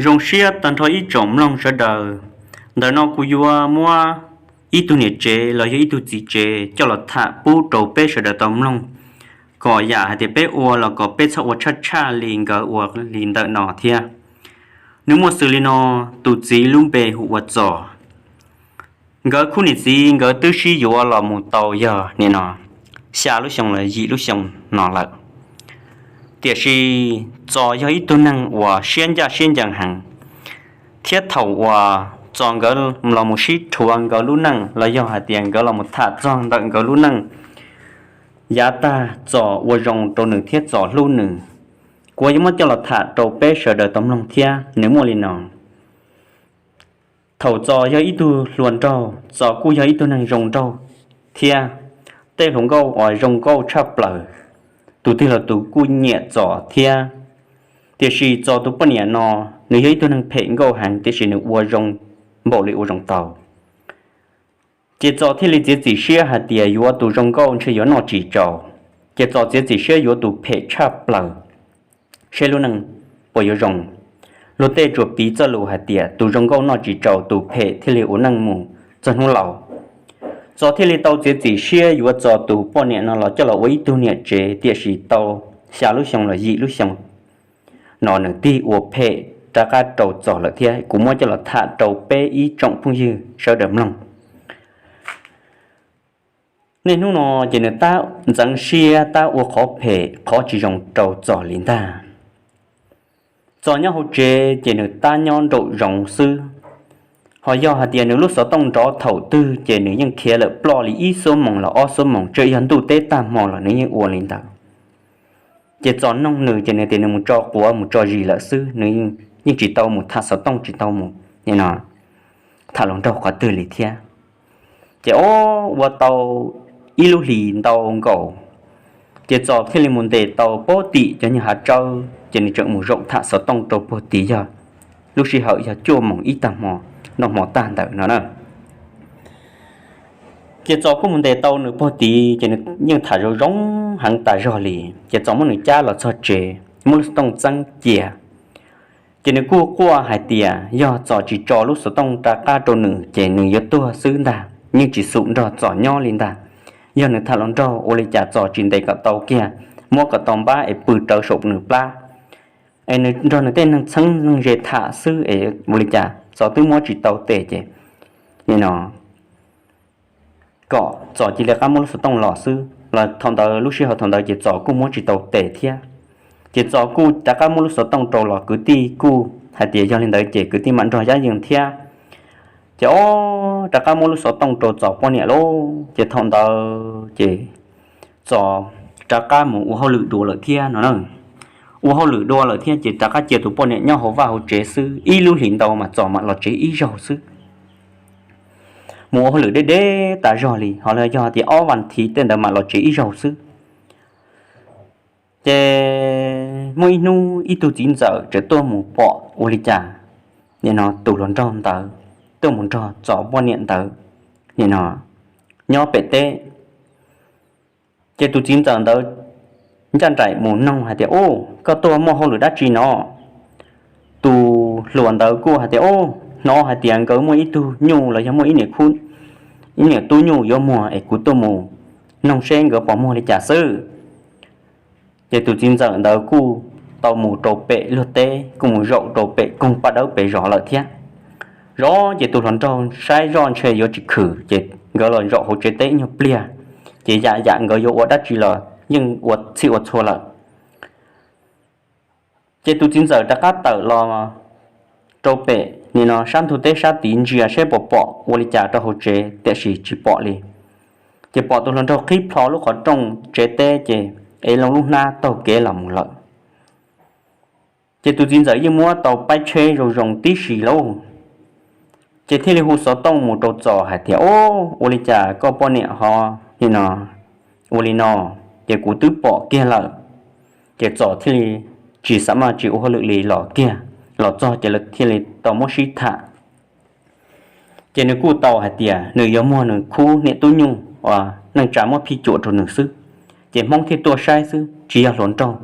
Zoo siab tag nrho ib tsoom mloog sawv daws. Ntawm no kuv yuav muab ib tug niam tsev los yog ib tug txiv tsev coj los tham pub rau peb sawv daws tau mloog, kom yam hais tias peb ua los kom peb txhob ua tshaj tshaj li nkawd ua li ntawm no thiab. Nws muaj xws li no: tus txiv lub npe hu ua Txos. Nkawd khub niam txiv nkawd twb sib yuav los mus tau yog nim no xya lub xyoo los yim lub xyoo no lawm. Tiam sis Txos yog ib tug neeg uas siab ncaj siab ncees heev, thiab thaum uas Txos nkawd los mus sib rhuav nkawd lub neej los yog hais tias nkawd los mus tham txog ntawm nkawd lub neej, yav tag Txos ua zoo rau nws thiab Txos hlub nws. Kuv yuav muab coj los tham rau peb sawv daws tau mloog thiab. Nws muaj li no: Thaum Txos yog ib tug hluas nraug, Txos kuj yog ib tug neeg zoo nraug thiab tej hluas nkauj uas zoo nkauj tshaj plaws, tus twg los tus kuj nyiam Txos thiab. Tiam sis Txos tus poj niam no, nws yog ib tug neeg phem nkauj heev tiam sis nws ua zoo npaum li ua zoo tau. Ces Txos thiaj li txiav txim siab hais tias yuav tus zoo nkauj ntshe yuav noj tsis tsau. Ces Txos txiav txim siab yuav tus phem tshaj plaws, seb lub neej puas yuav zoo. Luag tej tsuas piv txoj lus hais tias tus zoo nkauj noj tsis tsau, tus phem thiaj li ua neej mus txog hnub laus. Txos thiaj li tau txiav txim siab yuav Txos tus poj niam no los coj los ua ib tug niam tsev, tiam sis tau xya lub xyoo los yim lub xyoo no nws tig ua phem rov qab rau Txos lawm thiab. Kuv muab coj los tham rau peb ib tsoom phooj ywg sawv daws mloog. Niaj hnub no ces nws tab ntxeev siab tab ua qhov phem qhov tsis zoo rau Txos li ntag. Txos nyob hauv tsev ces nws tab nyob nraum zoov xwb. Ho yog hais tias nws lub xov tooj nrov thaum twg ces nws yeej khiav lawm ploj li ib xuab moos los ob xuab moos, tsuas yog ntuj teb tag hmo los nws yeej ua li ntawd. Ces Txos noog nws ces nws tias nws mus tso quav mus tso zis lawm xwb, nws yeej tsis tau mus tham xov tooj, tsis tau mus tham hluas nraug qhov twg li thiab. Ces ob ua tau ib lub hlis ntau nkaus, ces Txos thiaj li mus ntes tau puag tim cov nyuag hav tsawb, ces nws tseem mus zaum tham xov tooj rau puag tid, yog lub sij hawm yog cuaj moos ib tag hmo, noj hmo tag ntawd no na. Ces Txos kuj mus ntes tau nws puag tid, ces nws yeej tham zoo zoo heev tas zog li. Ces Txos muab nws cab los txog tsev, muab lub xov tooj txeeb cia. Ces nws kuj quaj hais tias yog Txos tsis tso lub xov tooj rov qab rau nws ces nws yuav tuag xwb ntag, yeej tsis xum nrog Txos nyob li ntag. Yog nws tham hluas nraug ua li cas Txos tsis ntes kom tau kiag, muab kom tau npab es pw rawv saum nws plab, es nws nrog nws tej neeg txheeb neeg ze tham xwb es ua li cas Txos twb muab tsis tau tes ces, nim no kom Txos cia li rov qab muab lub xov tooj los xwb los. Thaum ntawd lub sij hawm thaum ntawd ces Txos kuj muab tsis tau tes thiab. Ces Txos kuj rov qab muab lub xov tooj rau los kwv tij kuj hais tias yog li ntawd ces kwv tij mam nrog yab yees thiab. Ces ob rov qab muab lub xov tooj rau Txos poj niam lauj. Ces thaum ntawd ces Txos rov qab mus ua hauj lwm dua lawm thiab no na. Ua hauj lwm dua lawm thiab ces rov qab cia tus poj niam nyob hauv vaj hauv tsev xwb, ib lub hlis ntau mas Txos mam los tsev ib zaug xwb. Mus ua hauj lwm deb deb tas zog li, ho los yog tias ob vas thiv tej ntawd mam los tsev ib zaug xwb. Ces muaj ib hnub ib tug txiv ntxawm txawm tuaj mus pom ua li cas, nim no tus hluas nraug ntawd tuaj mus nrog Txos poj niam ntawd, nim no nyob pem teb. Ces tus txiv ntxawm ntawd ncaj nraim mus noog hais tias, Ub, koj tuaj muaj hauj lwm dab tsi no? Tus hluas ntawd kuj hais tias, Ub, hnov hais tias nkawd muaj ib tug nyuj los yog muaj ib niam khub, ib niam tub nyuj yuav muag es kuv tuaj mus noog seb nkawd puas muag li cas xwb. Ces tus txiv ntxawm ntawd kuj tau mus rau pem luag teb, kuj mus zaum rau pem koog paj dawb pem zos lawm thiab. Zov ces tus hluas nraug saib zoj ntshe yuav tsis khwm, ces nkawd los zaum hauv tsev teb ib nyuag pliag, ces yam yam nkawd yuav ua dab tsi los yeej ua txhij ua txhua lawm. Ces tus txiv ntxawm rov qab tawm los rau pem nim no sab ntug teb sab tid ntsia seb puas pom ua li cas rau hauv tsev, tiam sis tsis pom li. Ces pom tus hluas nraug qhib plho lub qhov rooj tsev teb ces ev loo lub hnab taug kev los mus lawm. Ces tus txiv ntxawm yeej muab tau paib tsheb zoo zoo tib si lauj. Ces thiaj li hu xov tooj mus rau Txos hais tias, Ub, ua li cas koj poj niam ho nim no ua li no? Ces kuv twb pom kiag lawm. Ces Txos thiaj li tsis xav maj tsis ua hauj lwm li los kiag, los txog ces lawv thiaj li tau muab sib tham. Ces nws kuj tau hais tias nws yuav muag nws khub niam tub nyuj uas neej tsa muab phij cuam rau nws xwb, ces Hmoob thiaj tuaj saib xwb tsis yog hluas nraug.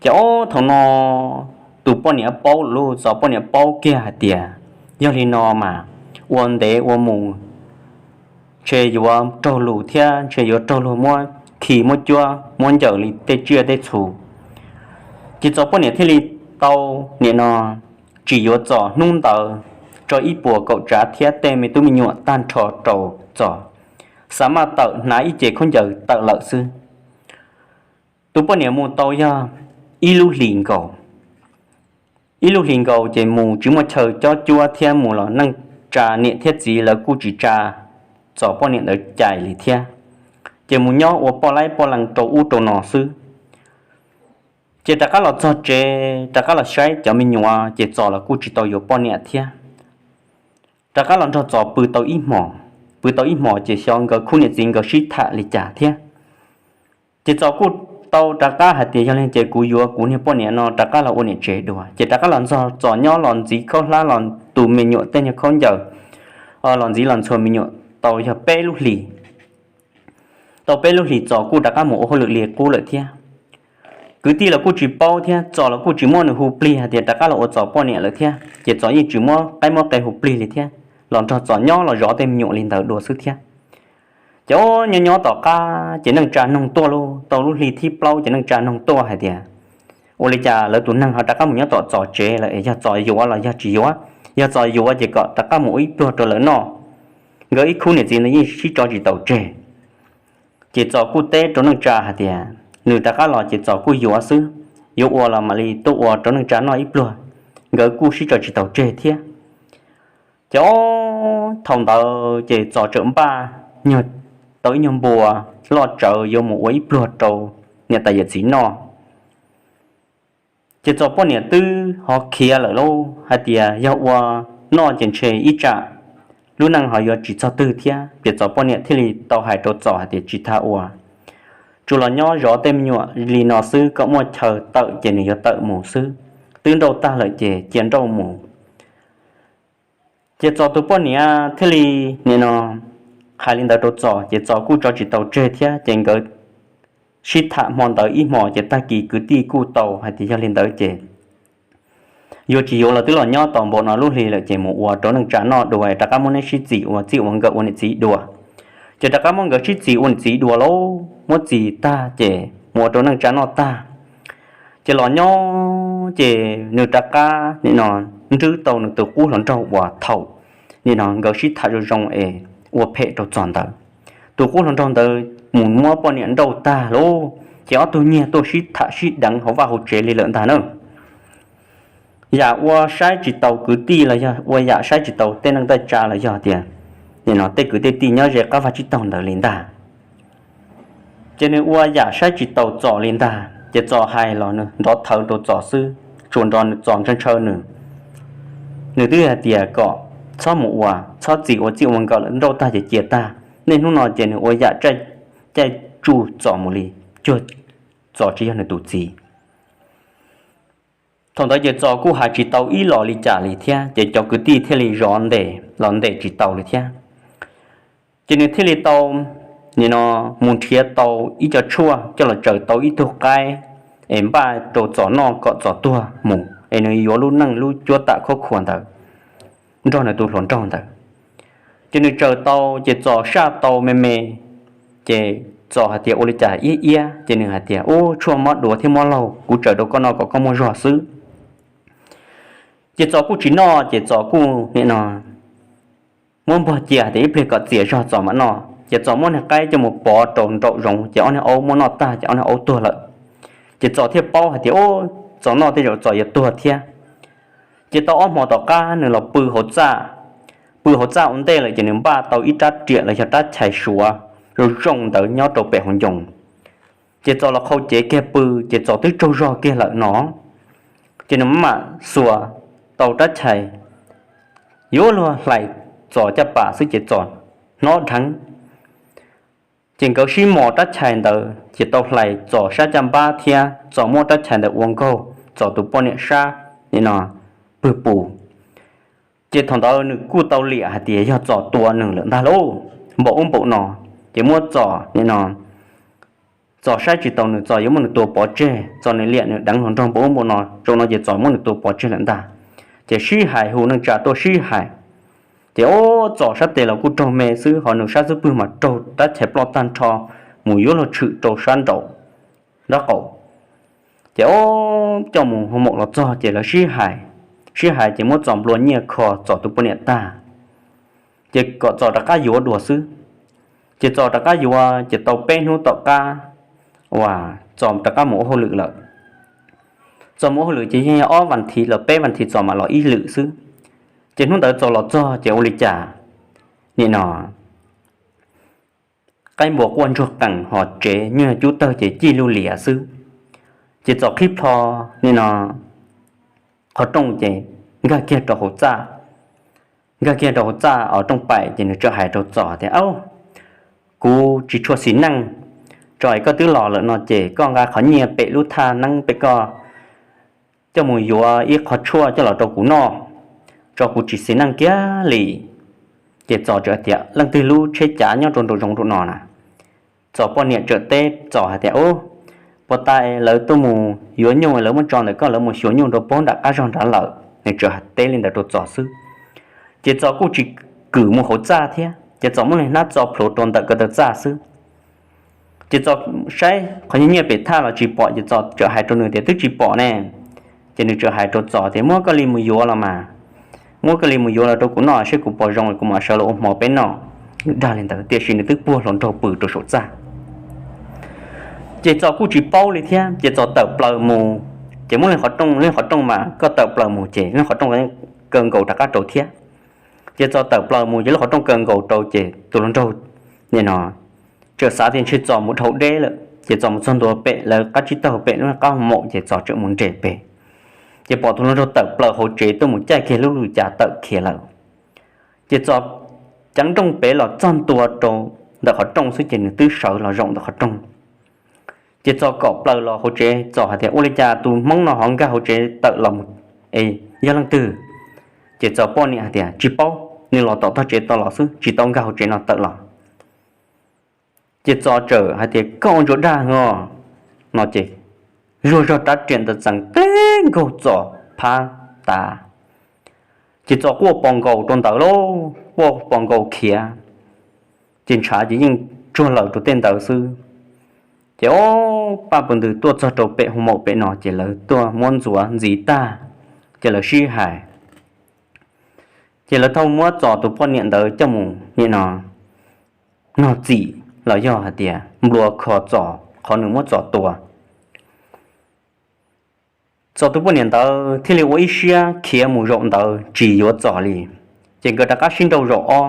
Ces ob thaum no tus poj niam paub lawm lauj, Txos poj niam paub kiag hais tias yog li no mas ua ntev ua mus ntshe yuav raug lus thiab ntshe yuav raug luag muab khi muab cuab muab ncaws li tej tsiaj tej txhu. Ces Txos poj niam thiaj li tau nim no tsim yuav Txos hnub ntawd tso ib puas kaum tsav thiab tej me tub me nyuam tag nrho rau Txos, xa maj tawm hnav ib ce khaub ncaws tawm lawm xwb. Tus poj niam mus tau yog ib lub hlis nkaus. Ib lub hlis nkaus ces mus tsis muaj chaw cob cuab thiab mus los neej tsa niam thiab txiv lawv kuj tsis tsa Txos poj niam ntawd cais li thiab. Ces mus nyob ua poj laib poj lees rau ub rau no xwb. Ces rov qab los txog tsev rov qab los saib cov me nyuam ces Txos los kuj tsis tau yuav poj niam thiab. Rov qab los nrog Txos pw tau ib hmos, pw tau ib hmos ces xyov nkawd khub niam txiv nkawd sib tham li cas thiab. Ces Txos kuj tau rov qab hais tias yog li ces kuv yuav kuv niag poj niam no rov qab los ua niam tsev dua. Ces rov qab los nrog Txos nyob los ntxiv khaub hlab los tus me nyuam tej nyuag khaub ncaws, los ntxiv los ntxhua me nyuam tau yog peb lub hlis. Tau peb lub hlis Txos kuj rov qab mus ua hauj lwm li qub lawm thiab. Kwv tij los kuj tsis paub thiab Txos los kuj tsis muab nws hu plig hais tias rov qab los ua Txos poj niam lawm thiab. Ces Txos yeej tsis muab qaib muab qe hu plig li thiab, los nrog Txos nyob los zov tej me nyuam li ntawd dua xwb thiab. Ces nyob nyob tom qab ces neej tsa noog tuaj lauj, tau lub hli thib plaub ces neej tsa noog tuaj hais tias ua li cas lawv tus neeg ho rov qab mus nyob tom Txos tsev lawm es yog Txos yuav los yog tsis yuav. Yog Txos yuav ces kom rov qab mus ua ib pluag rau lawv noj. Nkawd ib khub niam txiv ntawd yeej sib tso tsis taus tseg. Ces Txos kuj teb rau neej tsa hais tias nws rov qab los ces Txos kuj yuav xwb, yuav ua los mam li tuaj ua rau neej tsa noj ib pluag, nkawd kuj sib tso tsis taus tseg thiab. Ces thaum ntawd ces Txos txawm npaj nyuag, tau ib nyuag npua loj tsawv yuav mus ua ib pluag rau niam tais yawm txiv noj. Ces Txos poj niam twb ho khiav lawm lauj, hais tias yog ua noj ces ntshe ib tsam lub neej ho yuav tsis txog twg thiab. Ces Txos poj niam thiaj li tau hais rau Txos hais tias tsis tas ua, tsuas los nyob zov tej me nyuam li no xwb, kom muaj chaw tawm ces nws yuav tawm mus xwb, twb nrauj tag lawm ces cia nrauj mus. Ces Txos tus poj niam thiaj li nim no hais li ntawd rau Txos ces Txos kuj tso tsis tau tseg thiab. Ces nkawd sib tham hmo ntawd ib hmos ces tag kis kwv tij kuj tau hais tias yog li ntawd ces yuav tsis yuav los twb los nyob tau npaum no lub hli lawm ces mus ua rau neej tsa noj dua rov qab muab neb sib txis ua txij ua nkawm ua niam txiv dua. Ces rov qab muab nkawd sib txis ua niam txiv dua lauj, muab txis tag ces mus ua rau neej tsa noj tag. Ces los nyob ces nws rov qab nim no nrwb tau nws tus qub hluas nraug uas thaum nim no nkawd sib tham zoo zoo es ua phem rau Txos ntawd. Tus qub hluas nraug ntawd mus muab poj niam nrauj tag lauj, ces ob tug nyiag tuaj sib tham sib deev hauv vaj hauv tsev li lawm ntag na. Yam ua saib tsis taus kwv tij los yog ua yam saib tsis taus tej neej tej tsa los yog tias nim no tej kwv tej tij nyob ze qab vaj tsib taug ntawd li ntag. Ces nws ua yam saib tsis taus Txos li ntag, ces Txos hais los nws nrov thawv rau Txos xwb, tsuas nrog Txos ntshaw ntshaw nws. Nws twb hais tias kom txhob mus ua, txhob txis ua txij ua nkawm lawm, nrauj tag ces cia tag. Niaj hnub no ces nws ua yam caij tsuj Txos mus li, cuag Txos tsis yog nws tus txiv. Thaum ntawd ces Txos kuj hais tsis tau ib los li cas li thiab, ces cov kwv tij thiaj li zov ntes los ntes tsis tau li thiab. Ces nws thiaj li tau nim no mus nrhiav tau ib co tshuaj coj los tsaws tau ib tug qaib es npaj rau Txos noj kom Txos tuag mus es nws yuav lub neej lub cuab tam khab khuas ntawd nrog nws tus hluas nraug ntawd. Ces nws tsaws tau ces Txos saj tau me me, ces Txos hais tias ua li cas iab iab, ces nws hais tias ub, tshuaj mob duav thiab mob laug, kuv tsaws rau koj noj kom koj muaj zog xwb. Ces Txos kuj tsis noj, ces Txos kuj nim no muab npog cia hais tias ib pliag kom txias zog Txos mam noj. Ces Txos muab niag qaib coj mus pov rau nraum zoov, ces ob niag aub muab noj tag ces ob niag aub tuag lawm. Ces Txos thiaj paub hais tias ub, Txos noj tej zaum Txos yuav tuag thiab. Ces tau ob hmo tom qab nws los pw hauv txaj, pw hauv txaj ua ntej lawm ces nws npaj tau ib rab riam los yog rab chais suav zoo zoo ntawd nyob rau pem hauv ncoo. Ces Txos los qhau cev kiag pw, ces Txos twb tsaug zog kiag lawm no. Ces nws mam xuas tau rab chais yuav luag hlais Txos caj pas xwb ces Txos hnov dheev. Ces nkawd sib mos rab chais ntawd ces tau hlais Txos sab caj npab thiab Txos muab rab chais ntawd ua nkaug Txos tus poj niam sab nim no pwg pus. Ces thaum ntawd nws kuj tau liam hais tias yog Txos tua nws lawm ntag lauj, npaum ub npaum no. Ces muab Txos nim no Txos saib tsis taus nws, Txos yuav muab nws tua pov tseg. Txos nws liam nws deev hluas nraug npaum ub npaum no, zoo no ces Txos muab nws tua pov tseg lawm ntag. Ces sib hais, hu neej tsa tuaj sib hais. Ces ua Txos sab tes los kuj raug me xwb, ho nws sab xub pwg mas raug rab chais ploj tag nrho, mus yuav luag tshwm rau sab nraum nraub qaum. Ces ua coj mus hoo maum los txog ces lawv sib hais, sib hais ces muab Txos nplua nyiaj kho Txos tus poj niam tag, ces kom Txos rov qab yuav dua xwb. Ces Txos rov qab yuav ces tau peb hnub tom qab uas Txos rov qab mus ua hauj lwm lawm. Txos mus ua hauj lwm ces yeej ob vas thiv los peb vas thiv Txos mam los ib lwm xwb. Ces hnub ntawd Txos los txog ces ua li cas, nim no qaib npua quaj ntsuag qees ho tsev nyuag cub tawg ces cig lug lias xwb. Ces Txos qhib plho, nim no qhov rooj ces nkag kiag rau hauv txaj, nkag kiag rau hauv txaj os rooj paim ces nws txawm hais rau Txos tias, Au, kuv tsis tshua xis neej, tso es koj twb los lawm no ces koj nqa qhov nyiaj pem lub thaj neeb pem koj coj mus yuav ib qho tshuaj coj los rau kuv noj, tso kuv tsis xis neej kiag li. Ces Txos txawm tias, Leej twg lub tsheb cav nyob rau nraum zoov rau no na? Txos poj niam txawm teb Txos hais tias, Ub, puag ta lawv tuaj mus yuav nyuj, lawv muab tso ntawm koj, lawv mus xyuas nyuj rau puag nram qab zog nrad lawm. Nws txawm teb li ntawd rau Txos xwb. Ces Txos kuj tsis kwm mus hauv txaj thiab, ces Txos muab nws hnab txo plhuav rau ntawm ko taw txaj xwb. Ces Txos saib qhov nyiaj pem thaj los tsis pom, ces Txos txawm hais rau nws tias, Twb tsis pom ne. Ces nws txawm hais rau Txos tias, Muab koj li mus yuav los mas, muab koj li mus yuav los rau kuv noj seb kuv puas zoo, kuv mam sawv los ua hmo peb noj. Nws dag li ntawd tiam sis nws twb puag hluas nraug pw rau saum txaj. Ces Txos kuj tsis paub li thiab, ces Txos tawm plaws mus, ces muab leej qhov rooj, leej qhov rooj mas koj tawm plaws mus ces leej qhov rooj kaw nkaus rov qab rau thiab. Ces Txos tawm plaws mus ces lub qhov rooj kaw nkaus rau ces tus hluas nraug nim no txawm xav tias ntshe Txos mus dhau deb lawm, ces Txos mus txog ntua pem lawv qab tsib taug pem lub qab hoo maum ces Txos txawm mus nres pem. Ces pom tus hluas nraug tawm plaws hauv tsev tuaj mus caij kiag lub lub cav tawm khiav lawm. Ces Txos ceev nrooj pem los txog ntua rau ntawm qhov rooj xwb ces nws twb sawv los zaum ntawm qhov rooj. Ces Txos kom plaws los hauv tsev, Txos hais tias, Ua li cas tus hmoob no ho nkag hauv tsev tawm los mus, es yog leej twg? Ces Txos poj niam hais tias, Tsis paub, nws los tom tog tsev tau los xwb, tsis tau nkag hauv tsev no tawm los. Ces Txos txawm hais tias, Koj ua ntsuag dag no. No ces zuag zog rab riam ntawd txeev teb nkaug Txos phab tav. Ces Txos quaj pos nkaus rau ntawd lauj, quaj pos nkaus khiav. Ces ntshav ces yeej tsuag lawm rau tej ntawd xwb. Ces ob pab pw ntws tuaj txog rau pem hoo maum pem no ces lawv tuaj muab ntxuav ntxiv tag, ces lawv sib hais. Ces lawv thiaj muab Txos tus poj niam ntawd coj mus nim no nog txim los yog hais tias nplua kho Txos qhov nws muab Txos tua. Txos tus poj niam ntawd thiaj li ua ib siab khiav mus zaum ntawd tsis yuav Txos li. Ces nkawd rov qab sib nrauj zaum ob,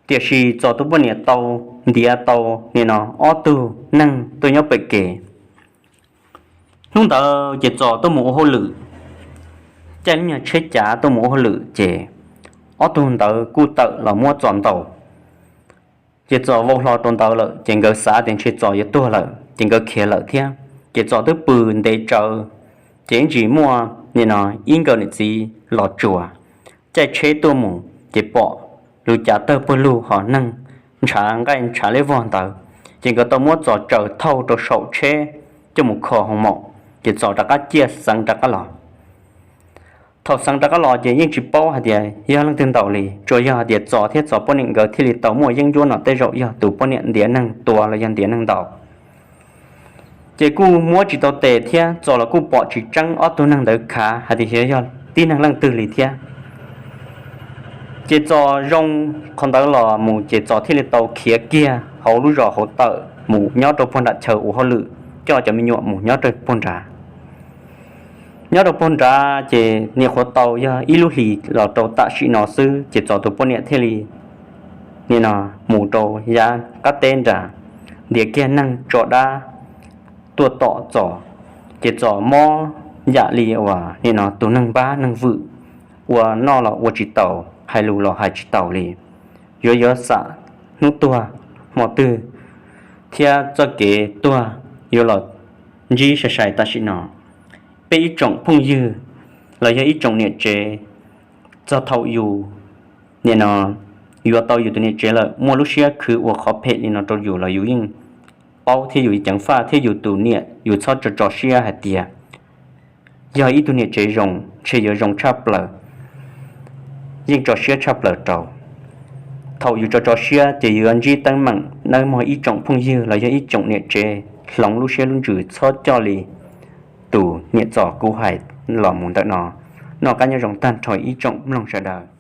tiam sis Txos tus poj niam tau ntiav tau nim no ob tug neeg tuaj nyob pem kev. Hnub ntawd ces Txos tuaj mus ua hauj lwm, caij lub nyuag tsheb cav tuaj mus ua hauj lwm ces ob tug ntawd kuj tawm los muab Txos ntaus. Ces Txos vau hlo rau ntawd lawm ces nkawd xav tias ntshe Txos yuav tuag lawm ces nkawd khiav lawm thiab. Ces Txos twb pw ntev tsawv, ces ib ntsis muaj nim no ib nkawm niam txiv los tsuas, caij tsheb tuaj mus ces pom lub cav tawg pawg lug ho neeg ntshav nqaij ntshav liab vog ntawd. Ces nkawd tau muab Txos tsaws thauj rau saum tsheb coj mus kho hoo maum, ces Txos rov qab ciaj xeev rov qab los. Thaum xeev rov qab los ces yeej tsis paub hais tias yog leej twg ntaus li, tsuas yog hais tias Txos thiab Txos poj niam nkawd thiaj li tau muaj yeeb ncuab no tej zaum yog tus poj niam ntiav neeg tua los yog ntiav neeg ntaus. Ces kuj muab tsis tau tes thiab Txos los kuj pom tsis tseeb ob tug neeg ntawd khav hais tias xyov yog tib neeg leej twg li thiab. Ces Txos zoo qhov ntawd los mus ces Txos thiaj li tau khiav kiag hauv lub zos hauv tawm mus nyob rau puag nram chaw ua hauj lwm, coj cov me nyuam mus nyob rau puag nrad. Nyob rau puag nrad ces nyuam qhuav tau yog ib lub hlis los rau tam sim no xwb ces Txos tus poj niam thiaj li nim no mus rau yav qab teb nrad, ntiav kiag neeg tso dab tuaj tom Txos. Ces Txos mob yam li uas nim no tus neeg npab neeg vwm, ua noj los ua tsis taus, hais lus los hais tsis taus li, yuav yuav xam hnub tuag hmo twg thiab txoj kev tuag yuav los ntsib sai sai tam sim no. Peb ib tsoom phooj ywg los yog ib tsoom niam tsev, txog thaum yus nim no yuav tau yus tus niam tsev lawm, muaj lub siab khwv ua qhov phem li no rau yus los yus yeej paub thiab yus ceev faj thiab yus tus niam yus txhob tso tso siab hais tias yog ib tug niam tsev zoo ntshe yuav zoo tshaj plaws, yeej tso siab tshaj plaws rau. Thaum yus tso tso siab ces yus yuav ntsib teeb meem nawb mog ib tsoom phooj ywg los yog ib tsoom niam tsev. Hloov lub siab lub ntsws txhob coj li tus niam txom kuv hais los mus ntawm no. Noj qab nyob zoo tag nrho ib tsoom mloog sawv daws.